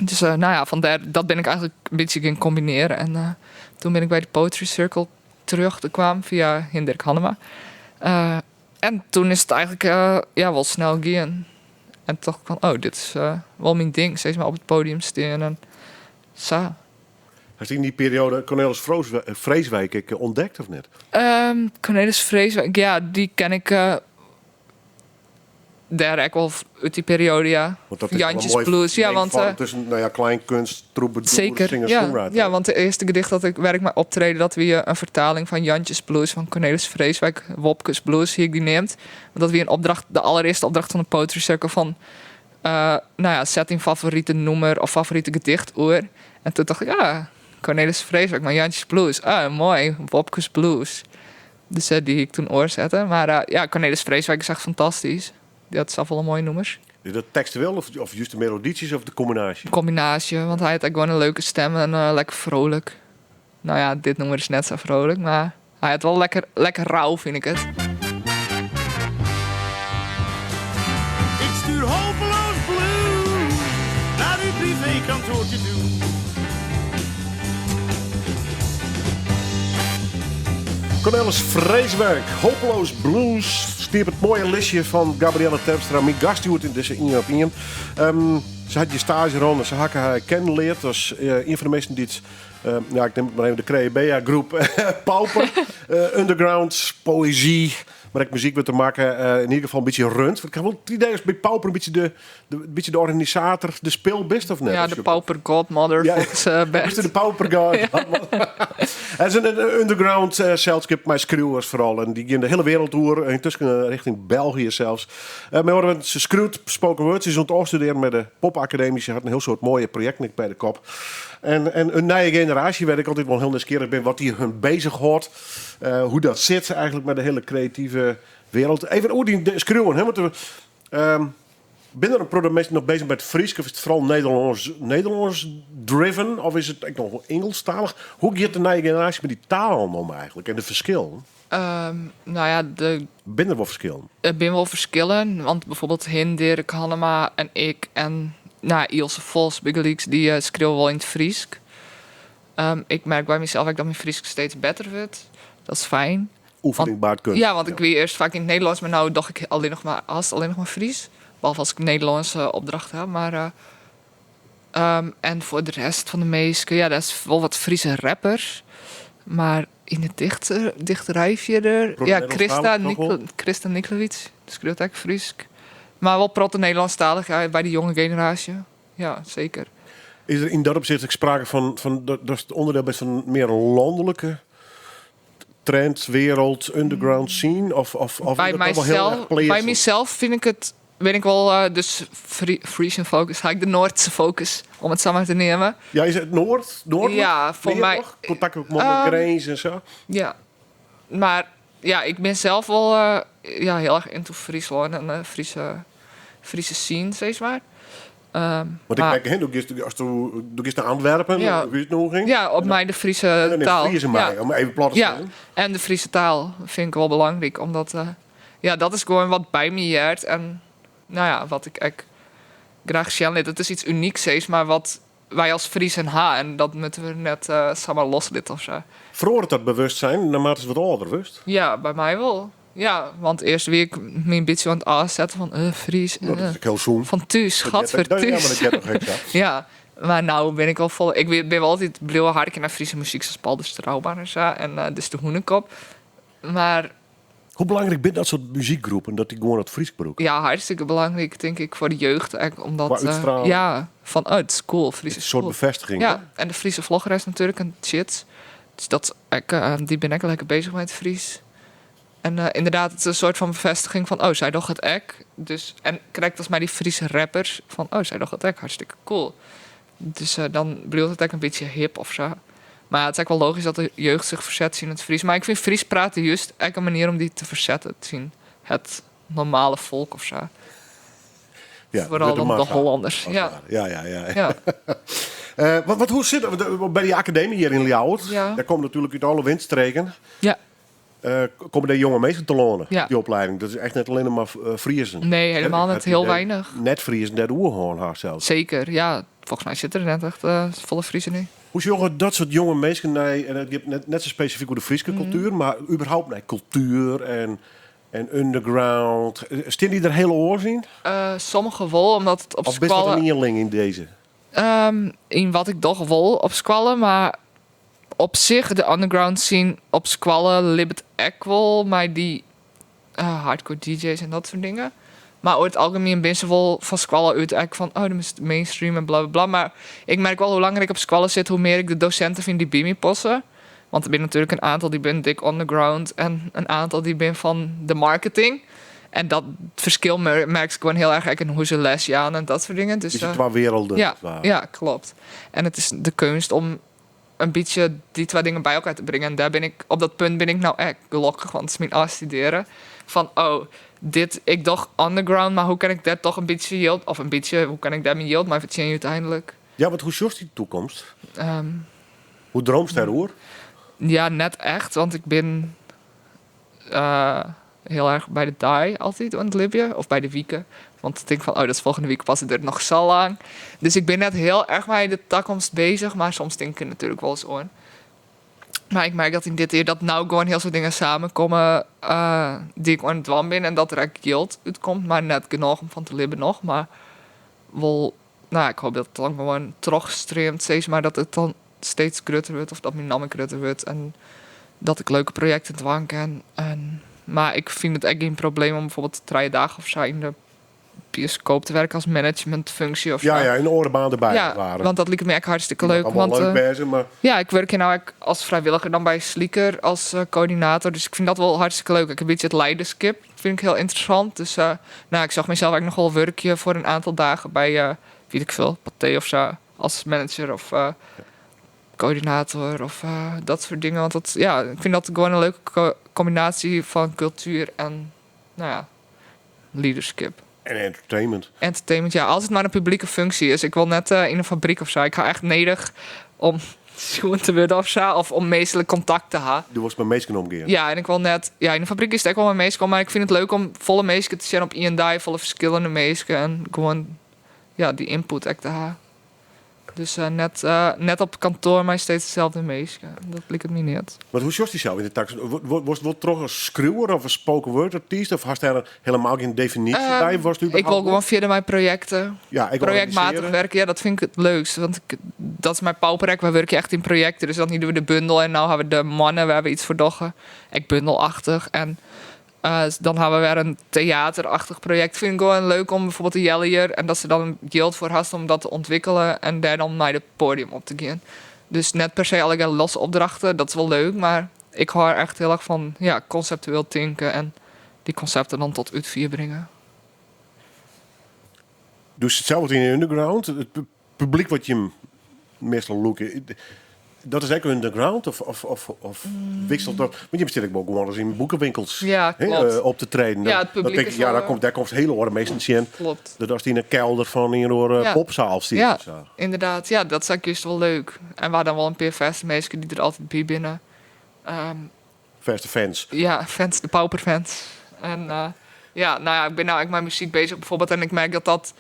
Dus nou ja, fandêr, dat bin ik eigentlik in bytsje gean kombinearjen. En doe bin ik by de Poetry Circle terjochtkaam fia Hindrik Hannema. En doe is it eigentlik ja, wol snel gien. En tocht ik fan, oh, dit is wol myn ding. Sis mar op it poadium stean en sa. Hast yn dy perioade Cornelis Vreeswijk ek ûntdekt of net? Cornelis Vreeswijk, ja, dy ken ik dêr ek wol út dy perioade, ja. Want dat is wel een Jantjes mooi Blues, ja, want, mengvorm tussen, nou ja, kleinkunst, troubadour, Zeker, singer, ja. songwriter. Ja, want het earste gedicht dat ik wêr't ik mei optrede, dat wie in fertaling fan Jantjes Blues fan Cornelis Vreeswijk, Wopkes Blues, hie ik dy neamd. Want dat wie in opdracht, de allerearste opdracht fan de Poetry Circle fan, nou ja, set dyn favorite nûmer of favorite gedicht oer. En doe tocht ik, ah, Cornelis Vreeswijk, mei Jantjes Blues. Ah, moai, Wopkes Blues. Dus dy hie ik doe oersetten. Mar ja, Cornelis Vreeswijk is echt fantastysk. Dy hat safolle moaie nûmers. Is dat tekstueel of júst de melodytsjes of de kombinaasje? Kombinaasje, want hy hat ek gewoan in leuke stim en lekker frolik. Nou ja, dit nûmer is net sa frolik, mar hy hat wol lekker, lekker rau, fyn ik it. Ik stuur hopeloos blues naar uw privékantoortje toe. Cornelis Vreeswijk, Hopeloos Blues, stiet op it moaie listje fan Gabrielle Terpstra. Myn gast hjoed yn dizze Ien op Ien. Se hat hjir staazje rûn en sa ha ik har kennen leard as ien fan de minsken dy't, ja, ik nim it mar even de Creabea groep Pauper, underground, poëzy, mar ek muzyk wurdt der makke, yn ieder gefal in bytsje runt. Want ik ha wol it idee as by Pauper in bytsje de, bytsje de organisator, de spil bist of net? Ja, Als de je- Pauper Godmother, Ja, volgens Bert. Bist de Pauper God. Het is in underground selskip, mei skriuwers foaral. En dy gean de hiele wereld oer, yntusken rjochting België sels. Mar se skriuwt spoken word, se is oan it ôfstudearjen by de Popacademie. Se hat in hiel soad moaie projekten by de kop. En in nije generaasje, wêr't ik altyd wol hiel nijsgjirrich bin, wat dy hun beuzich hâldt. Hoe dat sit eigentlik mei de hiele kreative wereld. Even oer dy skriuwen, hè, want binne der in protte minsken noch beuzich mei it Frysk? Of is it foaral Nederlânsk driven? Of is it ek noch wol Ingelsktalich? Hoe giet de nije generaasje mei dy taal om eigentlik? En de ferskillen? Nou ja, de Binne der wol ferskillen? Der binne wol ferskillen, want bygelyks Hindirk Hannema en ik en nou, Ilse Vos bygelyks, dy skriuwe wol yn it Frysk. Ik merk by mysels ek dat myn Frysk steeds better wurdt. Dat is fijn. Oefening baart kunst. Ja, want ik wie earst faak yn it Nederlânsk, mar no doch ik allinnich mar, hast allinnich mar Frysk. Behalve as ik Nederlânske opdracht ha. Mar, en foar de rest fan de minsken, ja, der is wol wat Fryske rappers. Mar yn de dichter, dichterij fierder. Protte Ja, Nederlânsktalich Christa, toch wol? Christa Niklovic skriuwt ek Frysk. Mar wol protte Nederlânsktalich, ja, by de jonge generaasje. Ja, seker. Is der yn dat opsicht ek sprake fan datst ûnderdiel bist fan in mear lanlike trend, wereld, underground scene? Of By is dat toch wol hiel mysels, erch by pleatslik? mysels fyn ik it, bin ik wol dus Frisian focus, ha ik de Noardse focus, om it sa mar te neamen. Ja, is it Noard, noardlik? Ja, foar Mear my noch? Kontakt ook mei Grins en sa? Ja, mar ja, ik bin sels wol ja, hiel erch into Fryslân en de Friese, Friese scene, sis mar. Want ik merk, hè, do giest, as do, do giest nei Antwerpen, op útnûging. Ja, op mei de Friese En dan is taal. Friezen mei, om even plat te Ja, stellen. en de Friese taal fyn ik wol belangryk, omdat ja, dat is gewoan wat by my heart en nou ja, wat ik ek graach sjen lit. It is yts unyks, sis mar, wat wy as Friezen ha en dat moatte we net samar loslitte of sa. Feroaret dat bewustzijn naarmate se wat âlder wurdst? Ja, by my wol. Ja, want earst wie ik my in bytsje oan it ôfsetten fan Fries. Dat is ek hiel sûn. Fan thús, Dat gatver heart ek- Ja, maar thús. dat heart toch ek sa? Ja, mar no bin ik al folle. Ik bin wol altyd bliuwe harkjen nei Friese muzyk, sa as Paul de Strouwbaan en sa. En dus de Hûnekop. Mar Hoe belangryk binne dat soart muzykgroepen, dat dy gewoan it Frysk brûke? Ja, hartstikke belangryk, tink ik, foar de jeugd ek. Omdat, Kwa útstraling. ja, fan, oh, it is cool, Fries Een is soort cool. befêstiging, Ja, hè? en de Friese vlogger is natuerlik in shit. Dus dat is ek, dy binne ek lekker bezich mei it Fries. En ynderdaad, it is in soart fan befêstiging fan, oh, sy dogge it ek. Dus, en krekt as mei dy Friese rappers, fan, oh, sy dogge it ek, hartstikke cool. Dus dan bliuwt it ek in bytsje hip of sa. Mar it is ek wol logysk dat de jeugd sich ferset tsjin it Fries. Mar ik fyn Fries praten juist ek in manier om dy te fersetten tsjin it normale folk of sa. Ja, Foaral de dan de massa, Hollanders. als Ja. het ware. Ja, ja, ja. Wat, hoe sit it? Want by dy akademy hjir yn Ljouwert, dêr komme natuerlik út alle windstreken. Komme dêr jonge minsken telâne, dy oplieding? Dat is echt net allinnich mar Friezen. Nee, helemaal Hè, net. het Hiel idee weinich. Net Friezen dêr oerhân ha sels. Seker, ja. Folgens my sit der net echt folle Friezen yn. Hoe sjogge dat soart jonge minsken nei, en it giet net sa spesifyk oer de Fryske kultuer, mar überhaupt nei kultuer en underground. Stean dy der hiel oars yn? Sommige wol, omdat it op Of bist dat skoalle in ienling yn dizze? Yn wat ik doch wol op skoalle, mar op sich de underground scene op skoalle libbet ek wol mei dy hardcore D J's en dat soart dingen. Mar oer it algemien binne se wol fan skoalle út ek fan, oh, dat is mainstream en bla bla bla. Mar ik merk wol hoe langer ik op skoalle sit, hoe mear ik de dosinten fyn dy't by my passe. Want der binne natuerlik in oantal dy binne dik underground en in oantal dy binne fan de marketing. En dat ferskil merk ik gewoan hiel erch ek yn hoe se les jaan en dat soart dingen. Dus, Dus de twa werelden, als het ware. Ja, klopt. En it is de keunst om in bytsje dy twa dingen by elkoar te bringen. En dêr bin ik, op dat punt bin ik no ek gelokkich, want it is myn ôfstudearjen. Fan, oh, dit, ik doch underground, mar hoe kin ik dêr dochs in bytsje jild, of in bytsje, hoe kin ik dêr myn jild mei fertsjinje úteinlik? Ja, want hoe sjochst dy toekomst? Hoe dreamst dêroer? Ja, net echt, want ik bin hiel erch by de dei altyd oan it libjen, of by de wike. Want ik tink fan, oh, dat is folgjende wike pas, it duorret noch sa lang. Dus ik bin net hiel erch mei de takomst bezich, mar soms tink ik der natuerlik wolris oan. Mar ik merk dat yn dit jier dat no gewoan hiel soad dingen samenkomme dy't ik oan it dwaan bin en dat der ek jild útkomt, mar net genôch om fan te libjen noch. Mar wol, nou, ik hoopje dat it dan gewoan trochstreamt, sis mar, dat it dan steeds grutter wurdt of dat myn namme grutter wurdt en dat ik leuke projekten dwaan kin. Mar ik fyn it ek gjin probleem om byfoarbyld 3 dagen of sa yn de bioskoop te wurkjen as managementfunksje of sa. Ja, in oare baan derby, Ja, as it ware. want dat liket my ek hartstikke Dat leuk, kan wol want, leuk wêze, mar ja, ik wurk no ek as frijwilliger dan by Slieker as koördinator, dus ik fyn dat wol hartstikke leuk. Ek in bytsje it liederskip fyn ik hiel ynteressant. Dus ik seach mysels ek noch wol wurkjen foar in oantal dagen by weet ik folle, Pathé of sa, as manager of koördinator of dat soart dingen. Want ik fyn dat gewoan in leuke kombinaasje fan kultuer en, nou ja, liederskip. En entertainment. Entertainment, ja. As it mar in publike funksje is. Ik wol net yn in fabryk of sa. Ik ha echt nedich om sjoen te wurden of sa. Of om minsklik kontakt te ha. Do wolst mei minsken omgean. Ja, en ik wol net... Ja, yn de fabryk is it ek wol mei minsken om, mar ik fyn it leuk om folle minsken te sjen op ien dei, folle ferskillende minsken. En gewoan, ja, dy ynput ek te ha. Dus net, net op kantoar mei steeds deselde minsken. Dat liket my net. Want hoe sjochst dysels yn de takomst? Wurdst wol troch as skriuwer of as spoken word artyst? Of hast dêr helemaal gjin definysje by? Watst Ik wol überhaupt gewoan fierder mei projekten. Ja, ek Projektmatich organiseren. werke, ja, dat fyn ik it leukst. Want ik, dat is mei Pauper ek. Wy wurkje echt yn projekten. Dus dan dogge we de bundel en no ha we de moanne wêr't we yts foar dogge. Ek bundelachtig. En dan ha we wer in teaterachtich projekt. Fyn ik gewoan leuk om bijvoorbeeld de Jelle hjir en dat se dan jild foar hast om dat te ûntwikkelen en dêr dan nei de poadium op te gean. Dus net per se allegear losse opdrachten, dat is wol leuk, mar ik hâld echt hiel erch fan ja, konseptueel tinke en dy konsepten dan tot útfier bringe. Dus itselde yn de underground. It publyk wat jim meastal lûke, dat is ek underground? Of wikselt dat? Want jim stean ek wol gewoan ris yn boekewinkels, Ja, hè, klopt. op te treden. Ja, Dan it publyk denk is ik, ja, wol, dêr komst hiele oare minsken tsjin. Klopt. Dat as dy yn in kelder fan ien oare popsaal stiet Ja, of sa. inderdaad. Ja, dat is ek juist wol leuk. En we ha dan wol in pear fêste minsken dy't der altyd by binne. Fêste fans. Ja, fans, de pauperfans. En ja, nou ja, ik bin no ek mei muzyk bezich bijvoorbeeld. En ik merk dat dat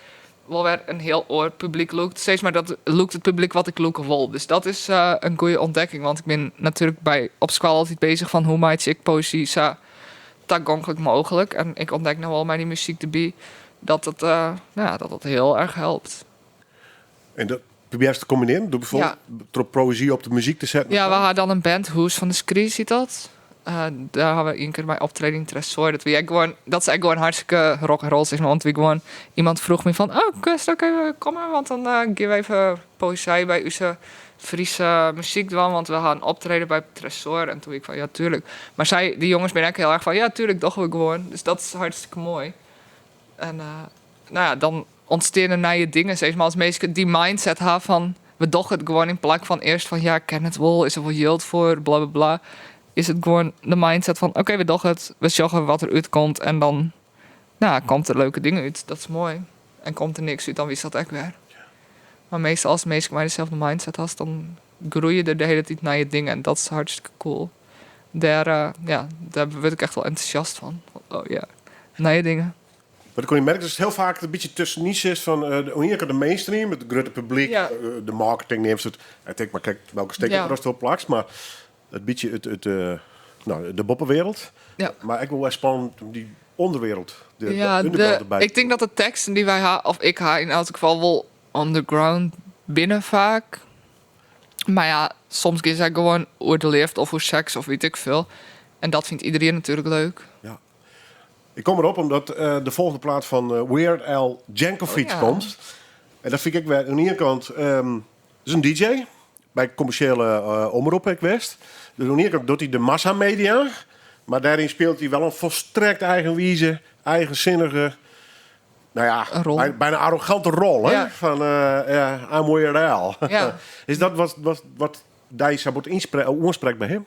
wol wer in hiel oar publyk lûkt. Steeds mar dat lûkt it publyk wat ik lûke wol. Dus dat is in goede ûntdekking. Want ik bin natuerlik op skoalle altyd bezich fan hoe meitsje ik poëzy sa tagonklik mooglik. En ik ûntdek no wol mei dy muzyk derby nou ja, dat dat hiel erch helpt. En dat probearrest te kombinearjen? Door bijvoorbeeld troch poëzy op de muzyk te setten? Ja, we ha dan in band, Hûs fan de Skries hjit dat. Dêr ha we ien kear mei optreden yn Tresoar. Dat wie ek gewoan, dat is ek gewoan hartstikke rock and roll, sis mar. Want wie gewoan, iemand froech my fan, oh, kinst ek even komme? Want dan gean we even poëzy by ús Fryske muzyk dwaan, want we ha in optreden by Tresoar. En toen wie ik fan, ja, tuurlijk. Mar sy, dy jonges binne ek hiel erch fan, ja, tuurlijk, dogge we gewoan. Dus dat is hartstikke moai. En nou ja, dan ûntsteane der nije dingen. Sis mar, as minsken dy mindset ha fan we dogge it gewoan yn plak fan earst fan ja, kin it wol, is der wol jild foar, bla bla bla. Is it gewoan de mindset fan oké, we dogge it, we sjogge wat der útkomt en dan nou, komt der leuke dingen út. Dat is moai. En komt der niks út, dan witst dat ek wer. Mar meastal as minsken mei deselde mindset hast, dan groeie der de hiele tiid nije dingen en dat is hartstikke cool. Dêr, ja, dêr wurd ik echt wol entûsjast fan. Oh ja, nije dingen. Wat ik oan dy merk, is dat hiel faak in bytsje tuskenyn sitst fan oan de iene kant de mainstream, it grutte publyk, de marketing neamst it. Ik tink mar krekt welke stekker der op plakst, mar it bytsje it, no, de boppewereld. Mar ek wol wer spannend om dy ûnderwereld, de underground derby. Ik tink dat de teksten dy't wy ha, of ik ha yn elts gefal wol underground binne faak. Mar ja, soms gean sy gewoan oer de leafde of oer seks of wit ik folle. En dat fynt iderien natuerlik leuk. Ja. Ik kom derop omdat de folgjende plaat fan Weird Al Yankovic komt. En dat fyn ik ek wer oan de iene kant, is in DJ by kommersjele omrop ek west. Dus oan de iene kant docht hy de massamedia, mar dêryn spilet hy wol in folstrekt eigenwize, eigensinnige, nou ja, Een rol. Bijna arrogante rol, hè? Van ja, I'm Weird Al. Is dat wat dy sa bot oansprekt by him?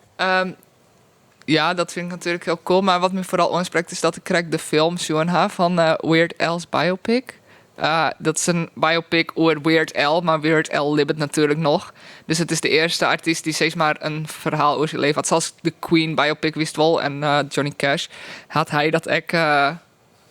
Ja, dat fyn ik natuerlik hiel cool. Mar wat my foaral oansprekt is dat ik krekt de film sjoen ha fan Weird Al's biopic. Dat is in biopic oer Weird Al, mar Weird Al libbet natuerlik noch. Dus it is de earste artyst dy't sis mar in ferhaal oer syn leven hat. Sa as de Queen biopic wist wol en Johnny Cash hat hy dat ek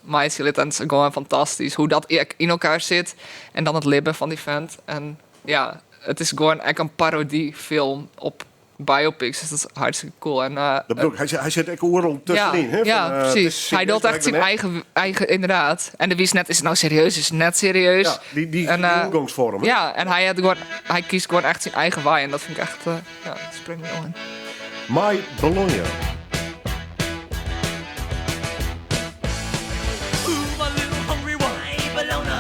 meitsje litten. En it is gewoan fantastysk hoe dat ek yn elkoar sit. En dan it libben fan dy vent. En ja, it is gewoan ek in parodyfilm op biopics. Dus dat is hartstikke cool. En, Dat bedoel ik, hy sit ek oeral tuskenyn, hè? Ja, Van, het precies. is Hy serieus, docht maar echt ik syn ben echt eigen, inderdaad. En de wies net, is it no serieus, is it net serieus? Ja, die En, oergongsfoarm, hè? Ja, en hy hat gewoan, hy kiest gewoan echt syn eigen wei. En dat fyn ik echt, ja, dat springt my oan. My Bologna. Ooh, my little hungry one. My Bologna.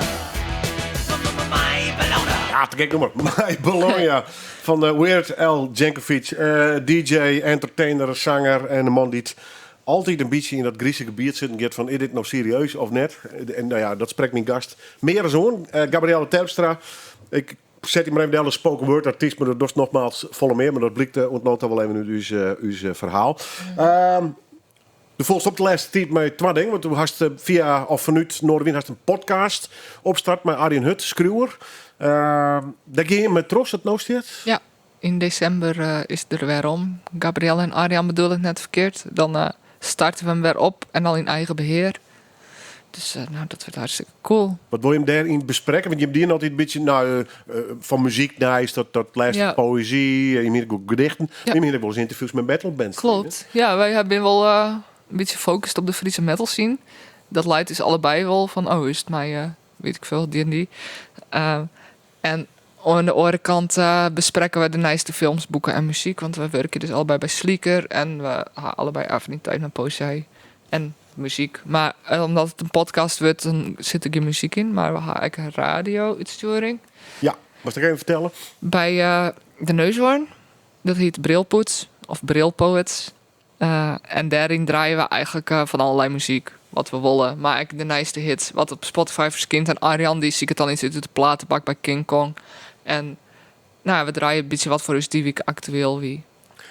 My, my, my Bologna. Ja, te gek nummer. My Bologna van de Weird Al Yankovic. DJ, entertainer, zanger en de man die het altyd in bytsje yn dat grize gebiet sitten giet fan is dit no serieus of net? En nou ja, dat sprekt myn gast mear as oan. Gabrielle Terpstra. Ik set him mar even del as spoken word artyst, mar dat dochst nogmaals folle mear. Mar dat blykt oant no ta wol even út ús ferhaal. Do folgest op de lêste tiid mei twa dingen. Want do hast fia of fanút Noardewyn hast in podcast opstart mei Arjen Hut, skriuwer. Dêr gean je mei troch, sa't it no stiet? Ja, yn desimber is der wer om. Gabrielle en Arjan bedoel ik net ferkeard. Dan starte we him wer op en dan yn eigen behear. Dus nou, dat wurdt hartstikke cool. Wat wolle jim dêryn besprekke? Want jim diene altyd in bytsje nou, fan muzyk neist dat, dat lêste Ja. poëzy, jim hiene ek gedichten. Ja. Jim hiene ek wolris ynterviews mei metalbands. Klopt. Ja, wy binne wol in bytsje focust op de Friese metal scene. Dat leit ús allebei wol fan, oh, is it mei, weet ik veel, dy en dy. En oan de oare kant besprekke we de nijste films, boeken en muzyk. Want we wurkje dus allebei by Slieker en we ha allebei affiniteit mei poëzy en muzyk. Mar omdat it in podcast wurdt, dan sit der gjin muzyk yn. Mar we ha ek in radio-útstjoering. Ja, moatst ek even fertelle? By de Neushoorn. Dat hiet Brilpoets of Brilpoets. En dêryn draaie we eigenlik fan allerlei muzyk, wat we wolle. Mar ek de nijste hits, wat op Spotify ferskynt. En Arjan dy siket dan iets út de platebak by King Kong. En nou, we draaie in bytsje wat foar ús dy wike aktueel wie.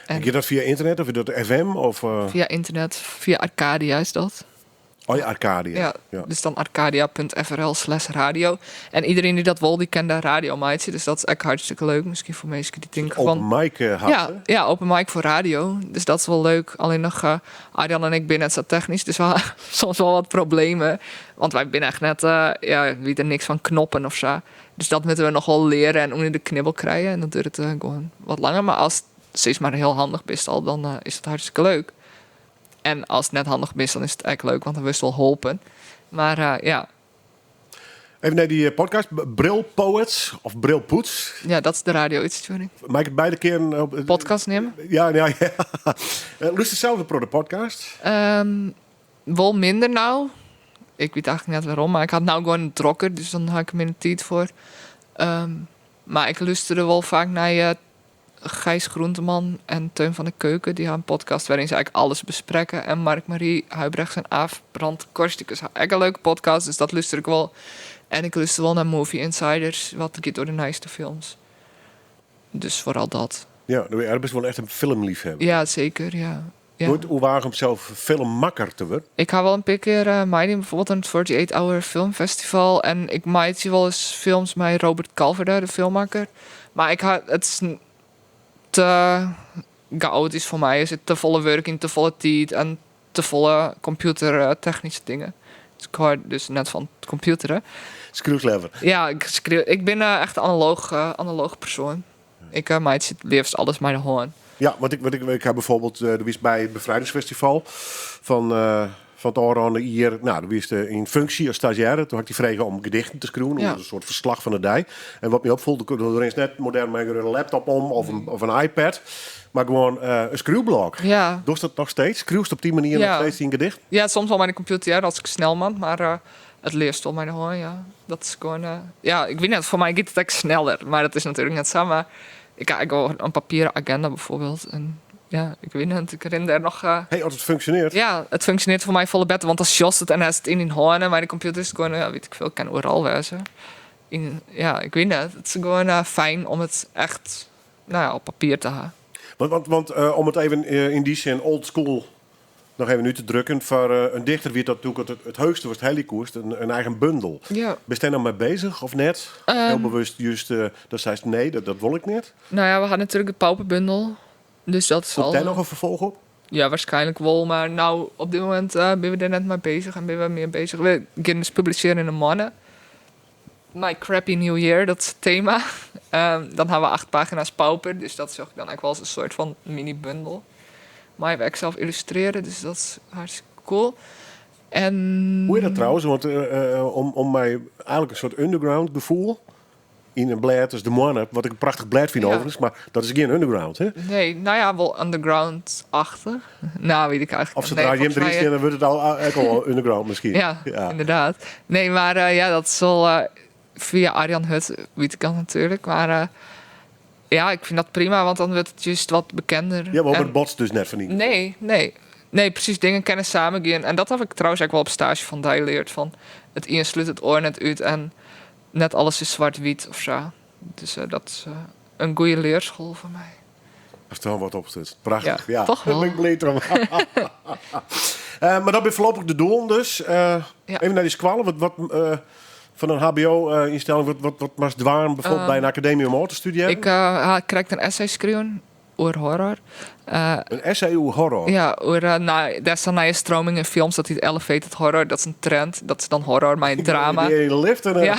En giet dat fia ynternet of is dat FM? Of, Fia ynternet, fia Arcadia is dat. Oh ja, Arcadia. Ja, Ja. dus dan arcadia.frl slash radio. En iedereen die dat wol, die kin daar radio meitsje. Dus dat is ek hartstikke leuk. Miskien foar minsken dy't tinke Open fan... mic hat, Ja, hè? ja, open mic foar radio. Dus dat is wol leuk. Allinnich noch, Arjan en ik binne net sa technysk, dus we ha soms wol wat problemen. Want wy binne echt net, ja, witte niks fan knoppen of sa. Dus dat moatte we noch wol leare en ûnder de knibbel krije. En dat duorret gewoan wat langer. Mar ast sis mar hiel handich bist al, dan is dat hartstikke leuk. En ast net handich bist, dan is it ek leuk, want dan wurdst wol holpen. Mar ja. Even nei dy podcast, Brilpoets of Brilpoets. Ja, dat is de radio-útstjoering. Mei ik it beide kearen op Podcast neame? Ja, ja, ja. Lústerst sels in protte podcast? Wol minder no. Ik wit eigenlik net wêrom, mar ik ha it no gewoan drokker, dus dan ha ik der minder tiid foar. Mar ik lústerje wol faak nei Gijs Groenteman en Teun van de Keuken, dy ha in podcast wêryn se eigenlik alles besprekke. En Mark-Marie Huijbregts en Aaf Brandt Corstikus ha ek in leuke podcast, dus dat lúster ik wol. En ik lúster wol nei Movie Insiders, wat giet oer de nijste films. Dus foaral dat. Ja, do bist wol echt in filmliefhebber. Ja, seker, ja. Ja. Noait oerwage om sels filmmakker te wurden? Ik ha wol in pear kear meidien, byfoarbyld oan it 48 Hour Film Festival. En ik meitsje wolris films mei Robert Kalverda, de filmmakker. Mar ik ha, it is te gaoatysk foar my. Der sit te folle wurk yn, te folle tiid en te folle kompjûtertechnyske dingen. Dus ik hâld dus net fan it kompjûteren. Skriuwst leaver? Ja, ik skriuw. Ik bin echt analooch persoan. Ik meitsje it leafst alles mei de hân. Ja, want ik ha byfoarbyld, do wiest by it Befrijdingsfestival fan it ôfrûne jier. Nou, do wiest yn funksje as stazjêre. Doe ha ik dy frege om gedichten te skriuwen, Ja. in soart ferslach fan de dei. En wat my opfoel, do rinst net modern mei in laptop om of in iPad, mar gewoan in skriuwblok. Ja. Dochst dat noch steeds? Skriuwst op dy manier Ja. noch steeds dyn gedicht? Ja, soms wol mei de kompjûter, ja, as ik snel moat, mar it leafst wol mei de hân, ja. Dat is gewoan, ja, ik wit net, foar my giet it ek sneller, mar dat is natuerlik net sa. Mar ik ha ek wol in papieren agenda byfoarbyld. En ja, ik wit net, ik rin dêr noch. Hey, as it funksjonearret. Ja, it funksjonearret foar my folle better, want dan sjochst it en hast it yn dyn hân. Mei de kompjûter is it gewoan, ja, wit ik folle, kin oeral wêze. Yn, ja, ik wit net. It is gewoan fijn om it echt, nou ja, op papier te ha. Want om it even yn dy sin old school noch even út te drukken, foar in dichter wie dat natuerlik it heechste watst helje koest, in eigen bundel. Ja. Bist dêr no mei bezich of net? Hiel bewust juist, dat seist nee, dat wol ik net. Nou ja, we ha natuerlik de Pauperbundel. Dus dat is Komt al dêr noch in ferfolch op? Ja, waarskynlik wol, mar no op dit momint binne we dêr net mei bezich en binne we mear bezich. We gean dus publisearje yn 'e moanne. My Crappy New Year, dat is it tema. Dan ha we 8 pagina's pauper, dus dat sjoch ik dan ek wol as in soart fan mini-bundel. Meie we ek sels yllustrearje, dus dat is hartstikke cool. En Hoe is dat trouwens? Want om my eigenlik in soart underground gefoel yn in blêd as De Moanne, wat ik in prachtich blêd fyn overigens, mar dat is gjin underground, hè? Nee, nou ja, wol underground-achtich. Nou, wit ik eigenlik Of net. sadra Nee, jim volgens deryn my, stean, dan wurdt it al, ek al underground miskien. Ja, Ja. ynderdaad. Nee, mar ja, dat is wol fia Arjan Hut, wit ik dan natuerlik. Mar ja, ik fyn dat prima, want dan wurdt it juist wat bekender. Ja, mar En it botst dus net fan yn. Nee, nee. Nee, presys, dingen kinne samen gean. En dat ha ik trouwens ek wol op staazje fan dy leard. Fan it ien slút it oar net út en net alles is swart-wyt of sa. Dus dat is in goede learschool foar my. Hast dan wat opstutsen. Prachtich. Ja, Ja, toch Dêr wol. bin ik bliid om. Mar dat binne foarlopich de doelen dus. Ja. Even nei dy skoalle. Wat fan in HBO-ynstelling, wat moatst dwaan byfoarbyld by in akademy om ôf te studearjen? Ik ha krekt in essay skreaun. Oer horror. In essay oer horror? Ja, oer, no, dêr is sa'n nije stroming yn films, dat hyt elevated horror. Dat is in trend, dat is dan horror mei drama. Die in de lift en Ja,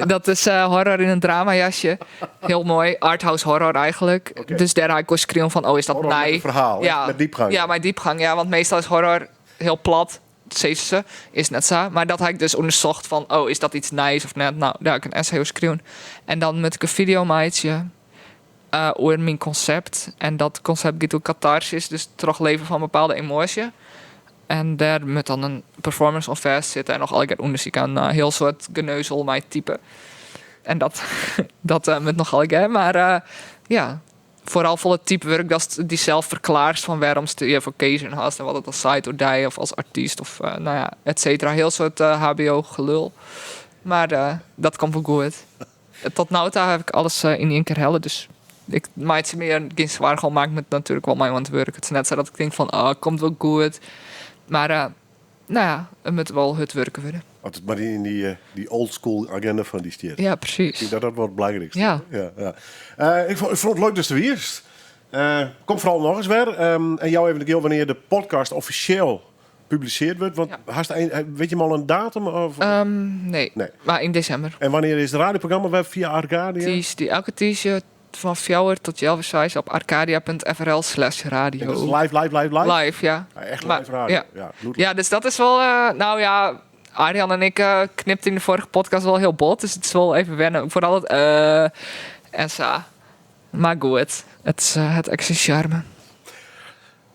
dat is horror yn in dramajasje. Hiel moai, arthouse horror eigentlik. Oké. Dus dêr ha ik oer skreaun fan, oh, is dat Horror met nij? een ferhaal, Ja. met diepgang. Ja, mei diepgang, ja, want meastal is horror hiel plat, sizze se. Is net sa. Mar dat ha ik dus ûndersocht fan, oh, is dat iets nijs of net? No, dêr ha ik in essay oer skreaun. En dan moat ik in fideo meitsje oer myn konsept. En dat konsept giet oer katarsis, dus trochlibjen fan bepaalde emoasje. En dêr moat dan in performance oan fêst sitte en noch allegear ûndersyk en in hiel soad geneuzel mei type. En dat, dat moat noch allegear. Mar ja, foaral folle typewurk datst dysels ferklearrest fan wêrom'tst hjirfoar keazen hast en wat it dan seit oer dy of as artyst of no ja, et cetera. Hiel soad HBO-gelul. Mar dat komt wol goed. Tot no ta haw ik alles yn ien kear helle, dus ik meitsje my der gjin soargen om, mar ik moat natuerlik wol mei oan it wurk. It is net sa dat ik tink fan, oh, komt wol goed. Mar no ja, it moat wol hurd wurke wurde. As it mar yn dy old school agenda fan dy stiet. Ja, presys. Ik tink dat dat wol it belangrykste Ja. Ja, ja. Ik fûn it leuk datst der wiest. Kom foaral nochris wer. En jou even de gil wannear't de podcast offisjeel publisearre wurdt. Want hast een, witte jim al in datum? Of? Nee. Nee. Mar yn desimber. En wannear is it radioprogramma wer fia Arcadia? Tiisdei, elke tiisdei fan 4 tot 5:30 op arcadia.frl/radio. En dat is live, live, live, live? Live, ja. Ja, echt Maar, live radio. ja. Ja, bloed. Ja, dus dat is wol... No ja, Arjan en ik knipten yn de foarige podcast wol hiel bot. Dus it is wol even wennen. Foaral it en sa. Mar goed, it is it ek syn sjarme.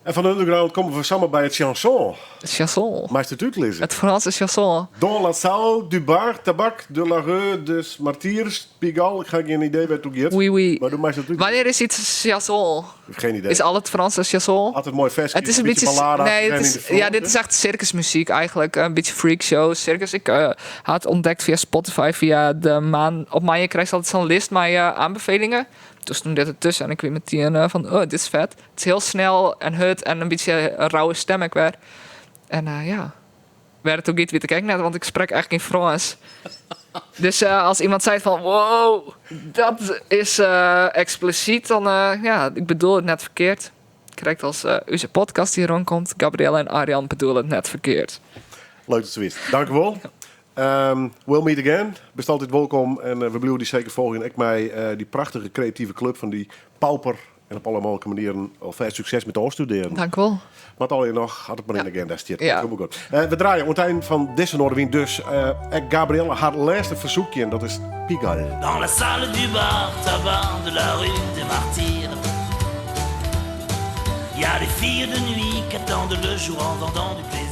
En fan de underground komme we samar by it chanson. It chanson. Meist it útlizze? It Frânske chanson. Dans la salle du bar tabac de la rue des Martyrs Pigalle. Ik ha gjin idee wêr't it oer giet. Oui, oui. Mar do meist it útlizze. Wannear is iets chanson? Geen idee. Is al it Frânske chanson? Altijd moai ferske. It is in bytsje. ballade. Nee, it is, ja, dit is echt sirkusmuzyk eigentlik. In bytsje freakshow, sirkus. Ik ha it ûntdekt fia Spotify, fia de maan. Op moandei krijst altyd sa'n list mei oanbefelingen. Doe stond dit ertussen en ik wie meteen fan, oh, dit is fet. It is hiel snel en hurd en in bytsje in rauwe stim ek wer. En ja, wêr't it oer giet wit ik ek net, want ik sprek echt gjin Frânsk. Dus as iemand seit fan, wow, dat is eksplisyt, dan ja, ik bedoel it net ferkeard. Krekt as ús podcast hjir rûnkomt, Gabrielle en Arjan bedoele it net ferkeard. Leuk datst der wiest. Dankjewol. We'll meet again. Bist altyd wolkom en we bliuwe dy seker folgjen. Ek mei dy prachtige kreative klup fan dy Pauper. En op alle mooglike manieren alfêst sukses mei it ôfstudearjen. Dankjewol. Moat allegear noch, as it mar yn de agenda stiet. Ja. Komt goed. We draaie oan it ein fan dizze Noardewyn dus ek Gabrielle har lêste fersoekje en dat is Pigalle. Dans la salle du bar tabac de la rue des Martyrs Y a des filles de nuit qu'attendent le jour en vendant du plaisir.